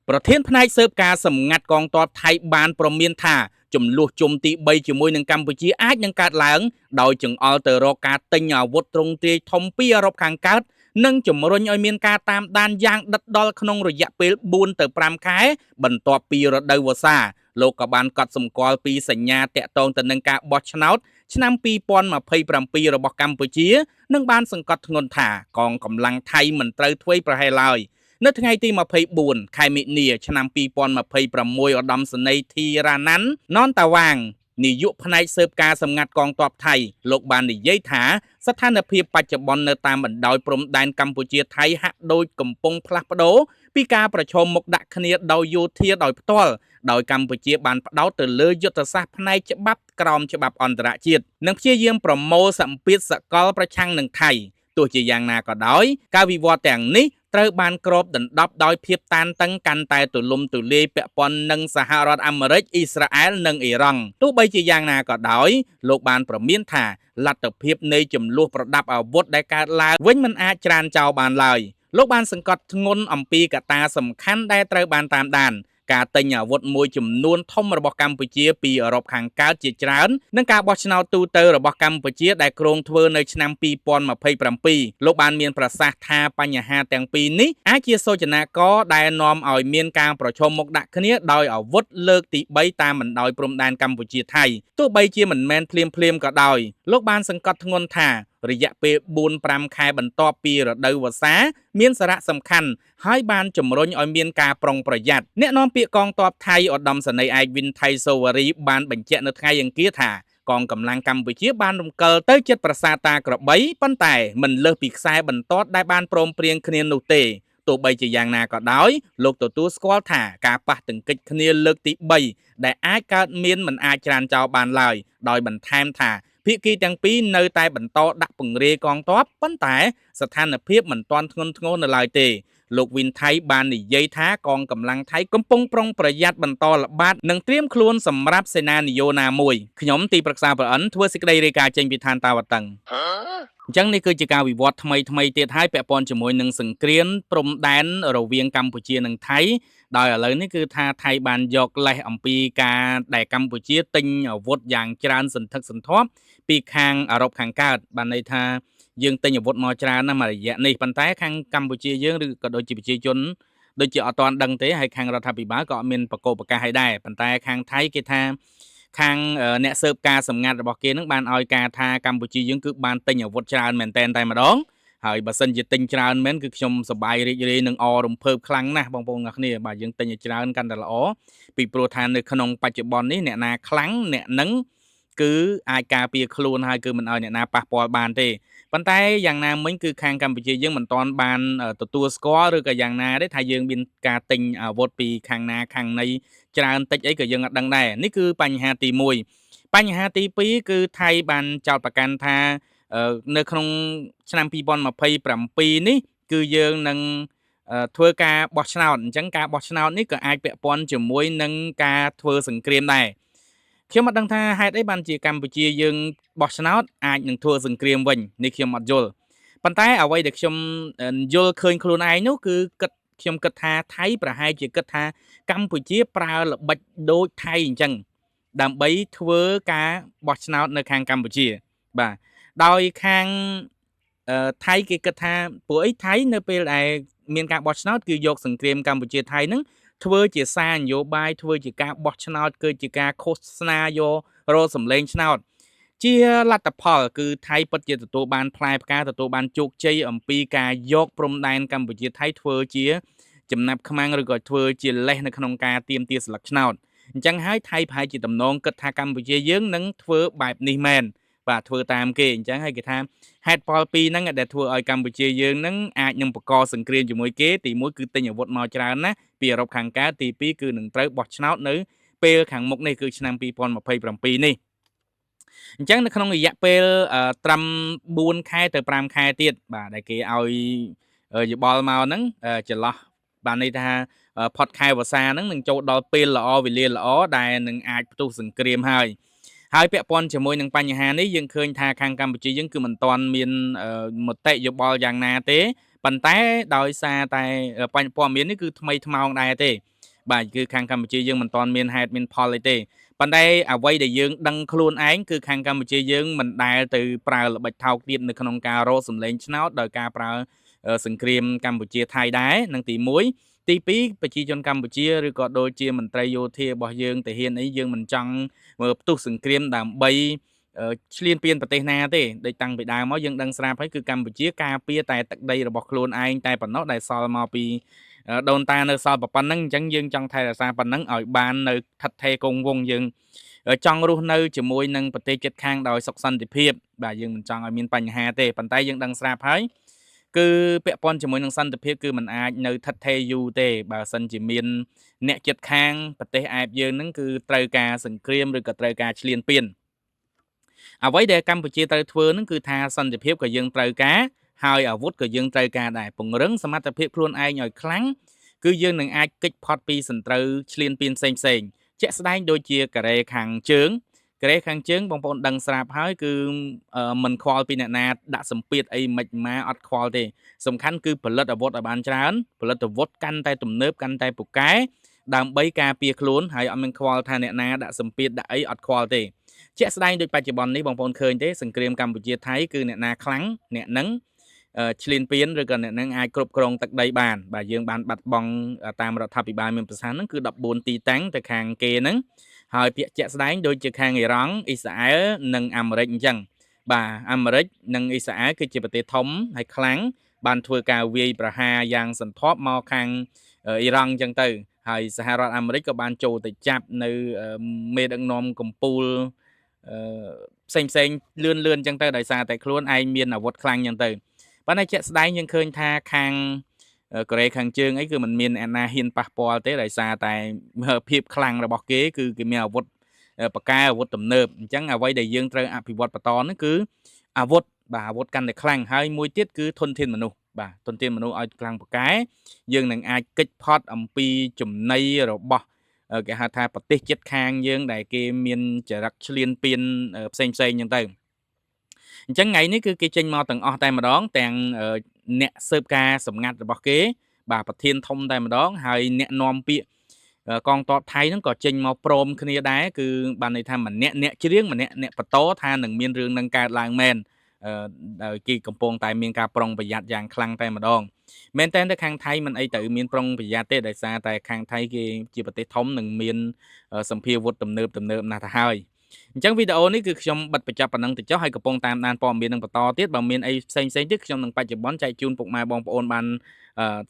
ប្រធានផ្នែកស៊ើបការសម្ងាត់កងទ័ពថៃបានព្រមានថាចំនួនជុំទី3ជាមួយនឹងកម្ពុជាអាចនឹងកើតឡើងដោយចង្អុលទៅរកការទិញអាវុធទ្រង់ទ្រាយធំពីអឺរ៉ុបខាងកើតនិងជំរុញឲ្យមានការតាមដានយ៉ាងដិតដល់ក្នុងរយៈពេល4ទៅ5ខែបន្ទាប់ពីរដូវវស្សាលោកក៏បានកត់សម្គាល់ពីសញ្ញាតាក់ទងទៅនឹងការបោះឆ្នោតឆ្នាំ2027របស់កម្ពុជានិងបានសង្កត់ធ្ងន់ថាកងកម្លាំងថៃមិនត្រូវធ្វេសប្រហែសឡើយនៅថ្ងៃទី24ខែមិនិនាឆ្នាំ2026ឧត្តមសេនីយ៍ធីរ៉ាណាន់ននតាវាងនាយកផ្នែកស៊ើបការសម្ងាត់កងទ័ពថៃលោកបាននិយាយថាស្ថានភាពបច្ចុប្បន្ននៅតាមបណ្ដោយព្រំដែនកម្ពុជាថៃហាក់ដូចកំពុងផ្លាស់ប្ដូរពីការប្រឈមមុខដាក់គ្នាដោយយោធាដោយផ្ទាល់ដោយកម្ពុជាបានផ្ដោតទៅលើយុទ្ធសាស្ត្រផ្នែកច្បាប់ក្រោមច្បាប់អន្តរជាតិនិងព្យាយាមប្រមូលសម្ពាធសកលប្រឆាំងនឹងថៃទោះជាយ៉ាងណាក៏ដោយការវិវត្តទាំងនេះត្រូវបានគ្របដណ្ដប់ដោយភាពតានតឹងកាន់តែទូលំទូលាយពាក់ព័ន្ធនឹងសហរដ្ឋអាមេរិកអ៊ីស្រាអែលនិងអ៊ីរ៉ង់ទោះបីជាយ៉ាងណាក៏ដោយលោកបានព្រមានថាលទ្ធភាពនៃចំនួនប្រដាប់អាវុធដែលកើតឡើងវិញមិនអាចច្រានចោលបានឡើយលោកបានសង្កត់ធ្ងន់អំពីកត្តាសំខាន់ដែលត្រូវបានតាមដានការទិញអាវុធមួយចំនួនធំរបស់កម្ពុជាពីអឺរ៉ុបខាងកើតជាច្រើននិងការបោះឆ្នោតទូទៅរបស់កម្ពុជាដែលគ្រោងធ្វើនៅឆ្នាំ2027លោកបានមានប្រសាសន៍ថាបញ្ហាទាំងពីរនេះអាចជាសូចនាករដែលនាំឲ្យមានការប្រឈមមុខដាក់គ្នាដោយអាវុធលើកទី3តាមបណ្ដោយព្រំដែនកម្ពុជាថៃទោះបីជាមិនមែនភ្លាមៗក៏ដោយលោកបានសង្កត់ធ្ងន់ថារយៈពេល4-5ខែបន្ទាប់ពីរដូវវស្សាមានសារៈសំខាន់ហើយបានជំរុញឲ្យមានការប្រុងប្រយ័ត្នអ្នកនាំពាក្យកងទ័ពថៃឧត្តមសេនីយ៍ឯកវិនថៃសូវរីបានបញ្ជាក់នៅថ្ងៃអង្គារថាកងកម្លាំងកម្ពុជាបានរំកិលទៅជិតប្រាសាទតាក្របីប៉ុន្តែមិនលើសពីខ្សែបន្ទាត់ដែលបានព្រមព្រៀងគ្នានោះទេទោះបីជាយ៉ាងណាក៏ដោយលោកទទួលស្គាល់ថាការប៉ះទង្គិចគ្នាលើកទី3ដែលអាចកើតមានមិនអាចច្រានចោលបានឡើយដោយបន្ថែមថាភាគីទាំងពីរនៅតែបន្តដាក់ពង្រាយកងទ័ពប៉ុន្តែស្ថានភាពមិនទាន់ធ្ងន់ធ្ងរនៅឡើយទេលោកវិនថៃបាននិយាយថាកងកម្លាំងថៃកំពុងប្រុងប្រយ័ត្នបន្តល្បាតនិងត្រៀមខ្លួនសម្រាប់សេនានយោណាមួយខ្ញុំទីប្រឹក្សាប្រអិនធ្វើសេចក្តីរាយការណ៍ចេញពីឋានតាវតឹងអញ្ចឹងនេះគឺជាការវិវត្តថ្មីថ្មីទៀតហើយពាក់ព័ន្ធជាមួយនឹងសង្គ្រាមព្រំដែនរវាងកម្ពុជានិងថៃដោយឥឡូវនេះគឺថាថៃបានយកលេសអំពីការដែលកម្ពុជាទិញអាវុធយ៉ាងច្រើនសន្ធឹកសន្ធាប់ពីខាងអឺរ៉ុបខាងកើតបានន័យថាយើងទិញអាវុធមកច្រើនណាស់មួយរយៈនេះប៉ុន្តែខាងកម្ពុជាយើងឬក៏ដូចជាប្រជាជនដូចជាអត់ទាន់ដឹងទេហើយខាងរដ្ឋាភិបាលក៏អត់មានបកគោប្រកាសឲ្យដែរប៉ុន្តែខាងថៃគេថាខាងអ្នកស៊ើបការសម្ងាត់របស់គេនឹងបានឲ្យការថាកម្ពុជាយើងគឺបានទិញអាវុធច្រើនមែនតែនតែម្ដងហើយបើសិនជាទិញច្រើនមែនគឺខ្ញុំសប្បាយរីករាយនឹងអរំភើបខ្លាំងណាស់បងប្អូនទាំងគ្នាបាទយើងទិញឲ្យច្រើនកាន់តែល្អពីព្រោះថានៅក្នុងបច្ចុប្បន្ននេះអ្នកណាខ្លាំងអ្នកនឹងគឺអាចការពារខ្លួនហើយគឺមិនឲ្យអ្នកណាប៉ះពាល់បានទេប៉ុន្តែយ៉ាងណាមិញគឺខាងកម្ពុជាយើងមិនទាន់បានទទួលស្គាល់ឬក៏យ៉ាងណាទេថាយើងមានការទិញអាវុធពីខាងណាខាងណីច្រើនតិចអីក៏យើងអត់ដឹងដែរនេះគឺបញ្ហាទី1បញ្ហាទី2គឺថៃបានចោទប្រកាន់ថានៅក្នុងឆ្នាំ2027នេះគឺយើងនឹងធ្វើការបោះឆ្នោតអញ្ចឹងការបោះឆ្នោតនេះក៏អាចពាក់ព័ន្ធជាមួយនឹងការធ្វើសង្គ្រាមដែរខ្ញុំអត់ដឹងថាហេតុអីបានជាកម្ពុជាយើងបោះឆ្នោតអាចនឹងធ្វើសង្គ្រាមវិញនេះខ្ញុំអត់យល់ប៉ុន្តែអ្វីដែលខ្ញុំយល់ឃើញខ្លួនឯងនោះគឺគិតខ្ញុំគិតថាថៃប្រហែលជាគិតថាកម្ពុជាប្រើល្បិចដូចថៃអញ្ចឹងដើម្បីធ្វើការបោះឆ្នោតនៅខាងកម្ពុជាបាទដោយខាងថៃគេគិតថាពួកអីថៃនៅពេលដែលមានការបោះឆ្នោតគឺយកសង្គ្រាមកម្ពុជាថៃហ្នឹងធ្វើជាសារនយោបាយធ្វើជាការបោះឆ្នោតគឺជាការឃោសនាយករកសម្លេងឆ្នោតជាលទ្ធផលគឺថៃពិតជាទទួលបានផ្លែផ្កាទទួលបានជោគជ័យអំពីការយកព្រំដែនកម្ពុជាថៃធ្វើជាចំណាប់ខ្មាំងឬក៏ធ្វើជាលេសនៅក្នុងការទាមទារស្លឹកឆ្នោតអញ្ចឹងហើយថៃប្រហែលជាតំណងគិតថាកម្ពុជាយើងនឹងធ្វើបែបនេះមែនបាទធ្វើតាមគេអញ្ចឹងហើយគេថាហេតុផលពីរហ្នឹងដែលធ្វើឲ្យកម្ពុជាយើងហ្នឹងអាចនឹងបង្កសង្គ្រាមជាមួយគេទី1គឺទិញអាវុធមកច្រើនណាស់ពីអឺរ៉ុបខាងកើតទី2គឺនឹងត្រូវបោះឆ្នោតនៅពេលខាងមុខនេះគឺឆ្នាំ2027នេះអញ្ចឹងនៅក្នុងរយៈពេលត្រឹម4ខែទៅ5ខែទៀតបាទដែលគេឲ្យយោបល់មកហ្នឹងចន្លោះបានន័យថាផុតខែវស្សាហ្នឹងនឹងចូលដល់ពេលល្អវេលាល្អដែលនឹងអាចផ្ទុះសង្គ្រាមហើយហើយពាក់ព័ន្ធជាមួយនឹងបញ្ហានេះយើងឃើញថាខាងកម្ពុជាយើងគឺមិនទាន់មានមតិយោបល់យ៉ាងណាទេប៉ុន្តែដោយសារតែបញ្ញព័ត៌មាននេះគឺថ្មីថ្មោងដែរទេ បាទគឺខាងកម្ពុជាយើងមិនទាន់មានហេតុមានផលអីទេប៉ុន្តែអ្វីដែលយើងដឹងខ្លួនឯងគឺខាងកម្ពុជាយើងមិនដែលទៅប្រើល្បិចថោកទាបនៅក្នុងការរកសម្លេងឆ្នោតដោយការប្រើសង្គ្រាមកម្ពុជាថៃដែរនឹងទី1ទី2ប្រជាជនកម្ពុជាឬក៏ដូចជាមន្ត្រីយោធារបស់យើងទាហានអីយើងមិនចង់ផ្ទុះសង្គ្រាមដើម្បីឈ្លានពានប្រទេសណាទេដូចតាំងពីដើមមកយើងដឹងស្រាប់ហើយគឺកម្ពុជាការពារតែទឹកដីរបស់ខ្លួនឯងតែប៉ុណ្ណោះដែលសល់មកពីដូនតានៅសល់ប៉ុណ្ណឹងអញ្ចឹងយើងចង់ថែរក្សាប៉ុណ្ណឹងឲ្យបាននៅថិតថេរគង់វង្សយើងចង់រស់នៅជាមួយនឹងប្រទេសជិតខាងដោយសុខសន្តិភាពបាទយើងមិនចង់ឲ្យមានបញ្ហាទេប៉ុន្តែយើងដឹងស្រាប់ហើយគឺពាក់ព័ន្ធជាមួយនឹងសន្តិភាពគឺมันអាចនៅថិតថេរយូរទេបើសិនជាមានអ្នកជិតខាងប្រទេសអែបយើងហ្នឹងគឺត្រូវការសង្គ្រាមឬក៏ត្រូវការឈ្លានពានអ្វីដែលកម្ពុជាត្រូវធ្វើហ្នឹងគឺថាសន្តិភាពក៏យើងត្រូវការហើយអាវុធក៏យើងត្រូវការដែរពង្រឹងសមត្ថភាពខ្លួនឯងឲ្យខ្លាំងគឺយើងនឹងអាចគេចផុតពីសត្រូវឈ្លានពានផ្សេងផ្សេងជាក់ស្ដែងដូចជាកូរ៉េខាងជើងកូរ៉េខាងជើងបងប្អូនដឹងស្រាប់ហើយគឺមិនខ្វល់ពីអ្នកណាដាក់សម្ពាធអីមិនមកអត់ខ្វល់ទេសំខាន់គឺផលិតអាវុធឲ្យបានច្រើនផលិតអាវុធកាន់តែទំនើបកាន់តែពូកែដើម្បីការពារខ្លួនហើយអត់មានខ្វល់ថាអ្នកណាដាក់សម្ពាធដាក់អីអត់ខ្វល់ទេជាក់ស្ដែងដូចបច្ចុប្បន្ននេះបងប្អូនឃើញទេសង្គ្រាមកម្ពុជាថៃគឺអ្នកណាខ្លាំងអ្នកនឹងឈ្លានពានឬក៏អ្នកនឹងអាចគ្រប់គ្រងទឹកដីបានបាទយើងបានបាត់បង់តាមរដ្ឋាភិបាលមានប្រសាសន៍ហ្នឹងគឺ14ទីតាំងទៅខាងគេហ្នឹងហើយពាក្យជាក់ស្ដែងដូចជាខាងអ៊ីរ៉ង់អ៊ីស្រាអែលនិងអាមេរិកអញ្ចឹងបាទអាមេរិកនិងអ៊ីស្រាអែលគឺជាប្រទេសធំហើយខ្លាំងបានធ្វើការវាយប្រហារយ៉ាងសន្ធាប់មកខាងអ៊ីរ៉ង់អញ្ចឹងទៅហើយសហរដ្ឋអាមេរិកក៏បានចូលទៅចាប់នៅមេដឹកនាំកម្ពុជាផ្សេងផ្សេងលឿនលឿនអញ្ចឹងទៅដោយសារតែខ្លួនឯងមានអាវុធខ្លាំងអញ្ចឹងទៅប៉ុន្តែជាក់ស្ដែងយើងឃើញថាខាងកូរ៉េខាងជើងអីគឺมันមានអ្នកណាហ៊ានប៉ះពាល់ទេដោយសារតែភាពខ្លាំងរបស់គេគឺគេមានអាវុធបកែអាវុធទំនើបអញ្ចឹងអ្វីដែលយើងត្រូវអភិវឌ្ឍបន្តនោះគឺអាវុធបាទអាវុធកាន់តែខ្លាំងហើយមួយទៀតគឺធនធានមនុស្សបាទធនធានមនុស្សឲ្យខ្លាំងបកែយើងនឹងអាចគេចផុតអំពីចំណៃរបស់គេហៅថាប្រទេសជិតខាងយើងដែលគេមានចរិតឈ្លានពានផ្សេងផ្សេងអញ្ចឹងទៅអញ្ចឹងថ្ងៃនេះគឺគេចេញមកទាំងអស់តែម្ដងទាំងអ្នកស៊ើបការសម្ងាត់របស់គេបាទប្រធានធំតែម្ដងហើយអ្នកនាំពាក្យកងទ័ពថៃហ្នឹងក៏ចេញមកព្រមគ្នាដែរគឺបានន័យថាម្នាក់អ្នកច្រៀងម្នាក់អ្នកបន្តថានឹងមានរឿងនឹងកើតឡើងមែនដោយគេកំពុងតែមានការប្រុងប្រយ័ត្នយ៉ាងខ្លាំងតែម្ដងមែនតើទៅខាងថៃមិនអីទៅមានប្រុងប្រយ័ត្នទេដោយសារតែខាងថៃគេជាប្រទេសធំនិងមានសម្ភារវុធទំនើបទំនើបណាស់ទៅហើយអញ្ចឹងវីដេអូនេះគឺខ្ញុំបិទបញ្ចប់ប៉ុណ្ណឹងទៅចុះហើយកំពុងតាមដានព័ត៌មាននឹងបន្តទៀតបើមានអីផ្សេងផ្សេងទៀតខ្ញុំនឹងបច្ចុប្បន្នចែកជូនពុកម៉ែបងប្អូនបាន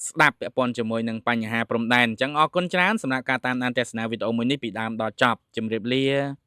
ស្ដាប់ពាក់ព័ន្ធជាមួយនឹងបញ្ហាព្រំដែនអញ្ចឹងអរគុណច្រើនសម្រាប់ការតាមដានទស្សនាវីដេអូមួយនេះពីដើមដល់ចប់ជម្រាបលា។